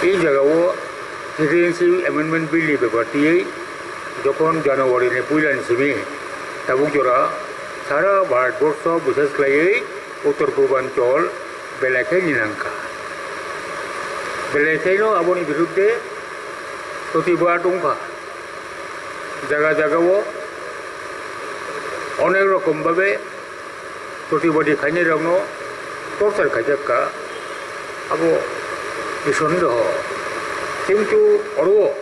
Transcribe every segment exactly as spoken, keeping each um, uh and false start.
Ei jagao Citizenship Amendment Bill ni bepar twiwi jokhon January ni puila ni simi tabuk jora sara Bharat borsho, bises khlaiwi Uttor Purbanchal belai khe ninang kha. Belai kheno aboni birudde protibad wng kha. Jaga jagao onek rokom babe protibadi khainai rokno torture khaijak kha, abo bisondeho. Kintu oro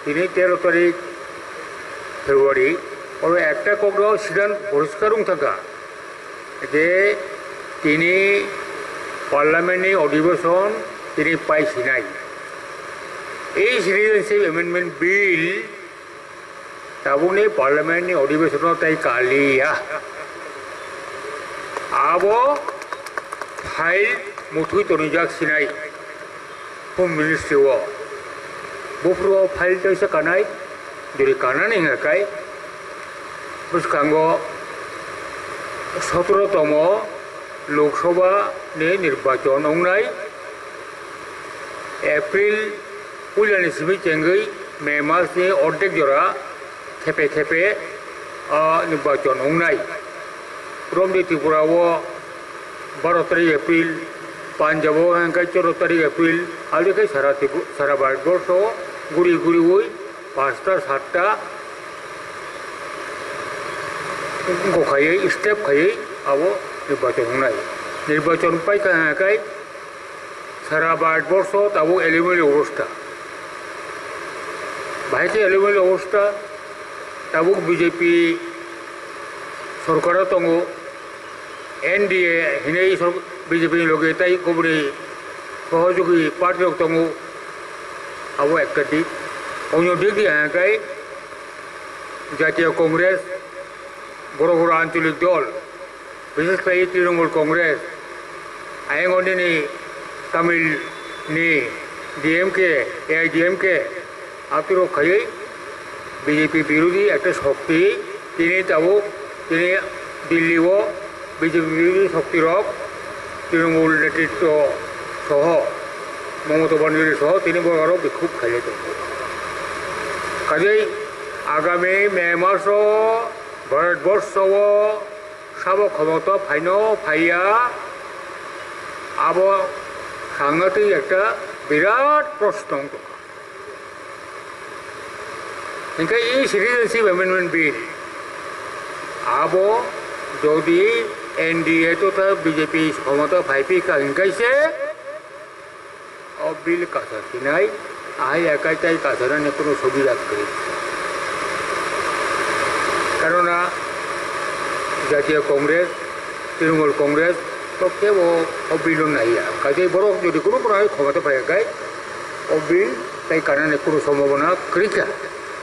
tini tero tarik February, oro ekta kokno sidan poriskar wng thangkha je tini Parliament ni odhibeson tini pai sinai. Ei Citizenship Amendment Bill tabukni Parliament ni odhibesono tei kaliya. Abo file muthwi tonijak sinai Home Ministry o. Buphuru o file teisa kanai, jori kanani hwnka kai bwskango sotoro tomo Lok Sabha ni nirbachon wngnai. April puilani simi chengwi May mas ni ordek jora khepe khepe, ah, nirbachon wngnai. Romni Tripura o baro tarik April, Punjab o hwnkhai choro tarik April, aboni khai sara Tripu-, sara Bharat borsho o guri guriwi pasta satta gokhaiwi step khaiwi abo nirbachon wngnai. Nirbachon paikha hwnkhai sara Bharat borsho tabuk elimili obostha. Bahai khe elimili obostha, tabuk B J P sorkaro tongo, N D A hinwi sor-, B J P ni loge tei kubuni sohojogi party rok tongo, abo ekta dik. Onyo dik di hwnkhai Jatiya Congress, boro boro ancholik dol, bises khlai Trinamool Congress, ayang o nini Tamil ni D M K, A I D M K, aturok khaiwi B J P birodhi ekta shokti, tini tabuk tini Delhi o B J P birodhi shokti rok Trinamool netritwo soho Mamata Banerjee soho tini borok aro bikhuk khailai tongo. Kajei agami May maso Bharat borsho o sabo khomota phaino phaiya, abo sangatik ekta birat proshno wng tongkha. Hinkhe e Citizenship Amendment Bill, abo jodi N D A totha B J P khomota phaiphikha hinkhe se, o bill kasa sinai, ahai akai tai kasarani kuno subida kwrwi. Karona Jatiya Congress, Trinamool Congress, to kebo o bill no naiya. Kaje borok jodi kuno kuno hai khomota phaiya kai, o bill tai kanani kuno sombhabona kwrwi kha.